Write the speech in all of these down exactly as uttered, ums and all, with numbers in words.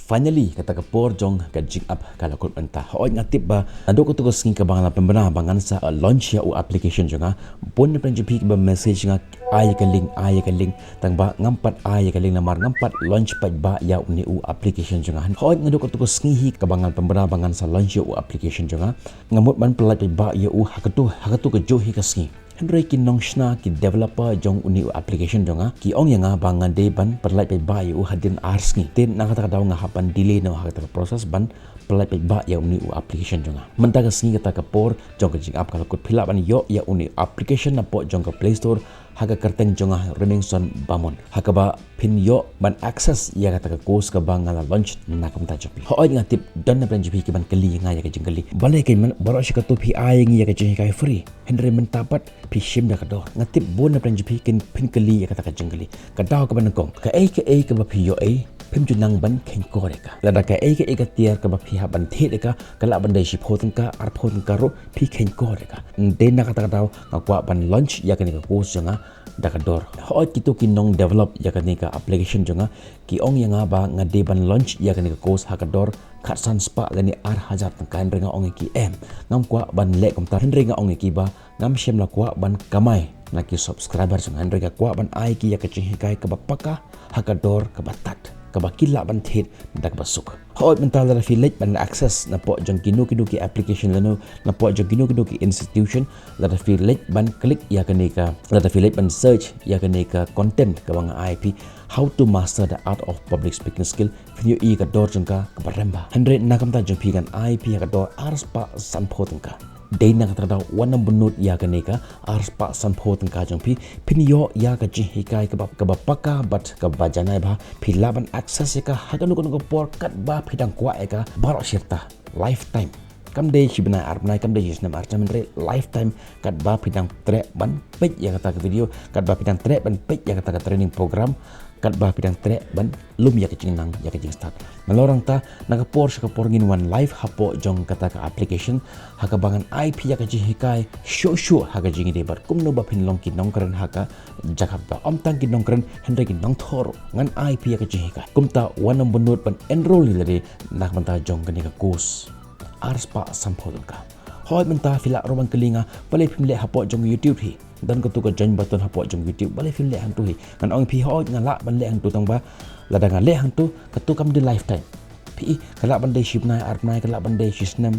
Finally, kata ka por jong ka jingap ka la kut mynta. Hooid nga tip ba naduh katu ka sngi kaba nga la pynbna ba ngan sa launch ïa u application jong nga, bun na pdeng jong phi kiba message nga, ai ïa ka link, ai ïa ka link. Tang ba ngam pat ai ïa ka link namar ngam pat launch paidbah ïa une u application jong nga. Hooid naduh katu ka sngi hi kaba nga la pynbna ba ngan sa launch ïa u application jong nga, nga mut ban pynlait paidbah ïa u ha katu, ha katu kajuh hi ka sngi. Hynrei ki nongshna, ki developer jong une u application jong nga ki ong ïa nga ba nga dei ban pynlait paidbah ïa u hadien ar sngi. Te na kata ka daw nga hap ban delay noh ha kata ka process ban pynlait paidbah ïa une u application jong nga. Mynta ka sngi, kata ka por jong ka jingap ka la kut, phi lah ban ïoh ïa une u application napoh jong ka Play Store ha ka kyrteng jong nga, Remingson Bamon, ha kaba phin ïoh ban access ïa kata ka course kaba nga la launch na ka bynta jong phi. Hooid nga tip don na pdeng jong phi kiban kylli ïa nga ïa ka jingkylli, balei kein baroh shi katta phi ai ïa ngi ïa ka jinghikai free, hynrei mynta pat phi shim da ka dor. Nga tip bun na pdeng jong phi kin phin kylli ïa kata ka jingkylli. Ka daw kaba nyngkong, kaei kaei kaba phi ïoh ei, phim ju nang ban kheiñkor ïa ka. Lada kaei kaei ka tiar kaba phi hap ban thied ïa ka ka lah ban dei shiphew tyngka, arphew tyngka ruh, phi kheiñkor ïa ka. Te na kata ka daw nga kwah ban launch ïa kane ka course jong nga da ka dor. Hooid kito ki nong develop ïa kane ka application jong nga ki ong ïa nga ba nga dei ban launch ïa kane ka course ha ka dor khatsan spah lane ar hajar tyngka, hynrei nga ong ïa ki em, ngam kwah ban leh kumta. Hynrei nga ong ïa ki ba ngam shym la kwah ban kamai na ki subscriber jong nga, hynrei nga kwah ban ai ki ïa ka jinghikai kaba paka ha ka dor kaba tad, kaba ki lah ban thied da kaba suk. Hooid mynta lada phi leit ban access napoh jong kino kino ki application lano napoh jong kino kino ki institution, lada phi leit ban click ïa kane ka, lada phi leit ban search ïa kane ka content kaba nga ai phi, How to Master the Art of Public Speaking Skill, phin ïohi ka dor jong ka kaba rem bha. Hynrei na ka bynta jong phi ngan ai phi ha ka dor ar spah sanphew tyngka. Dei na kata ka daw wat nym bynnud ïa kane ka ar spah sanphew tyngka jong phi, phin ïoh ïa ka jinghikai kaba, kaba paka bad kaba janai bha. Phi lah ban access ïa ka ha kano kano ka por katba phi dang kwah ïa ka baroh shi rta, lifetime. Kam dei shi bnai ar bnai, kam dei shi snem ar snem, hynrei lifetime, katba phi dang treh ban peit ïa kata ka video, katba phi dang treh ban peit ïa kata ka training program, katba phi dang treh ban lum ïa ka jingnang, ïa ka jingstad. Nalor nangta, na ka por sha ka por ngin wan live hapoh jong kata ka application ha kaba ngan ai phi ïa ka jinghikai shuh shuh ha ka jingïadei bad kumno ba phin long ki nongkren ha ka jaka ba, ym tang ki nongkren hynrei ki nongthoh ruh ngan ai phi ïa ka jinghikai. Kumta wat nym bynnud ban enroll ïa lade na ka bynta jong kane ka course. Ar spah sanphew tyngka. Hooid mynta phi lah ruh ban kylli nga, balei phim leh hapoh jong YouTube hi? Don katu ka join button hapoh jong YouTube, balei phim leh hangtu hi? Ngan ong ïa phi hooid nga lah ban leh hangtu, tang ba lada nga leh hangtu, katu kam dei lifetime. Phi i, ka lah ban dei shi bnai ar bnai, ka lah ban dei shi snem.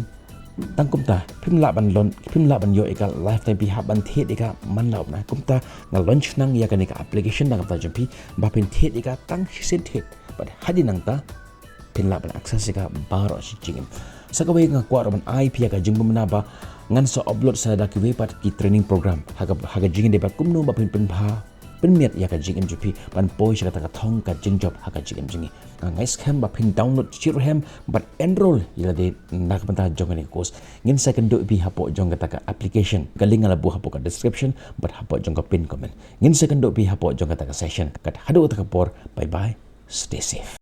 Tang kumta phim lah ban launch, phim lah ban ïoh ïa ka lifetime, phi hap ban thied ïa ka man la u bnai. Kumta nga launch khnang ïa kane ka application na ka bynta jong phi ba phin thied ïa ka tang shisien thied bad hadien nangta phin lah ban access ïa ka baroh shi jingim. Sa kawei, nga kwah ruh ban ai phi ïa ka jingpynbna ba ngan sa upload sa da kiwei pat ki training program ha ka, ha ka jingïadei bad kumno ba phin pynbha pynmiat ïa ka jingim jong phi ban poi sha kata ka thong ka jingjop ha ka jingim jong ngi. Nga ngeit skhem ba phin download shitrhem bad enroll ïa lade na ka bynta jong kane ka course. Ngin sa ïakynduh ïa phi hapoh jong kata ka application, ka link nga la buh hapoh ka description bad hapoh jong ka pin comment. Ngin sa ïakynduh ïa phi hapoh jong kata ka session. Kat haduh kata ka por, bye bye, stay safe.